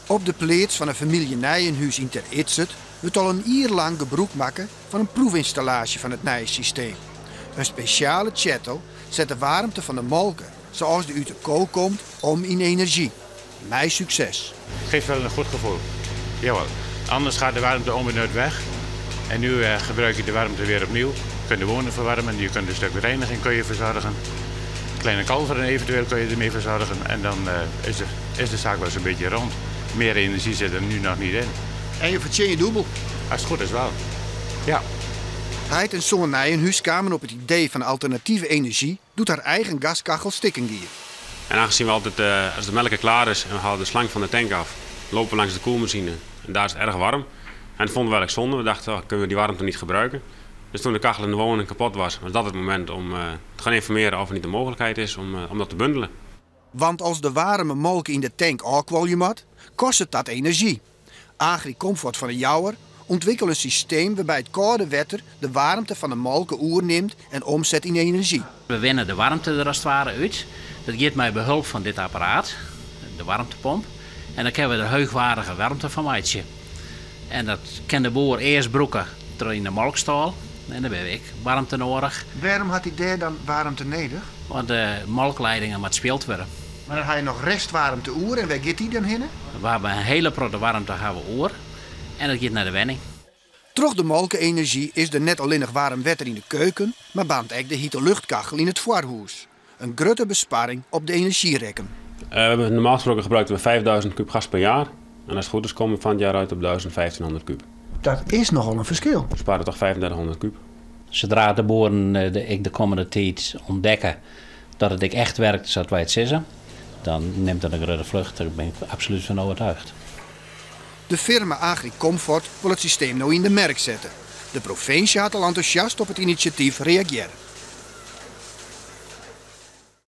Op de pleats fan 'e famylje Nijenhuis yn Ter Idzert wurdt al in jier lang gebrûk makke fan in proefynstallaasje fan it nije systeem. In spesjale tsjettel set de waarmte fan de molke, sa as dy út de ko komt, om yn enerzjy. Mei sukses. Geeft wel een goed gevoel. Jawel. Anders gaat de warmte onbenut weg. En nu gebruik je de warmte weer opnieuw. Je kunt de wonen verwarmen, je kunt een stuk reiniging kun je verzorgen. Kleine kalveren eventueel kun je ermee verzorgen. En dan is de zaak wel eens een beetje rond. Meer energie zit er nu nog niet in. En je fertsjinje dûbeld? Als het goed is wel. Ja. Heit en soan Nijenhuis kamen op it idee fan alternative enerzjy doe't har eigen gaskachel stikken gie. En aangezien we altijd, als de melk klaar is en we halen de slang van de tank af, lopen we langs de koelmachine en daar is het erg warm. En dat vonden we eigenlijk zonde. We dachten, oh, kunnen we die warmte niet gebruiken? Dus toen de kachel in de woning kapot was, was dat het moment om te gaan informeren of er niet de mogelijkheid is om dat te bundelen. Want as de waarme molke yn de tank ôfkuolje moat, kostet dat enerzjy. AgriComfort fan De Jouwer ûntwikkele in systeem wêrby't it kâlde wetter de waarmte fan de molke oernimt en omset yn enerzjy. We winne de waarmte der as it ware út. Dat giet mei behulp fan dit apparaat, de waarmtepomp. En dan kinne we der heechweardige waarmte fan meitsje. En dat kin de boer earst brûke yn de molkstâl. En dan ha we ek waarmte nedich. Wêrom hat hy dêr dan waarmte nedich? Want de molkleidingen moatte spield wurde. Mar dan ha je noch restwaarmte oer en wêr giet dy dan hinne? We hawwe in hiele protte waarmte hawwe we oer en dat giet nei de wenning. Troch de molke-enerzjy is der net allinnich waarm wetter yn de keuken, mar baarnt ek de hite luchtkachel yn it foarhûs. In grutte besparring op de enerzjyrekken. We hebben normaal gesproken gebruikten we 5000 kuub gas per jaar. En als het goed is komen we van het jaar uit op 1500 kuub. Dat is nochal in ferskil. We sparen toch 3500 kuub. Sadree't de boeren de kommende tiid ûntdekke dat it ek echt wurket sa't wy it sizze, dan nimt dat in grutte flucht. Dêr bin ik absolút fan oertsjûge. De firma AgriComfort wol it systeem no yn de merk sette. De provinsje hat al entûsjast op it inisjatyf reagearre.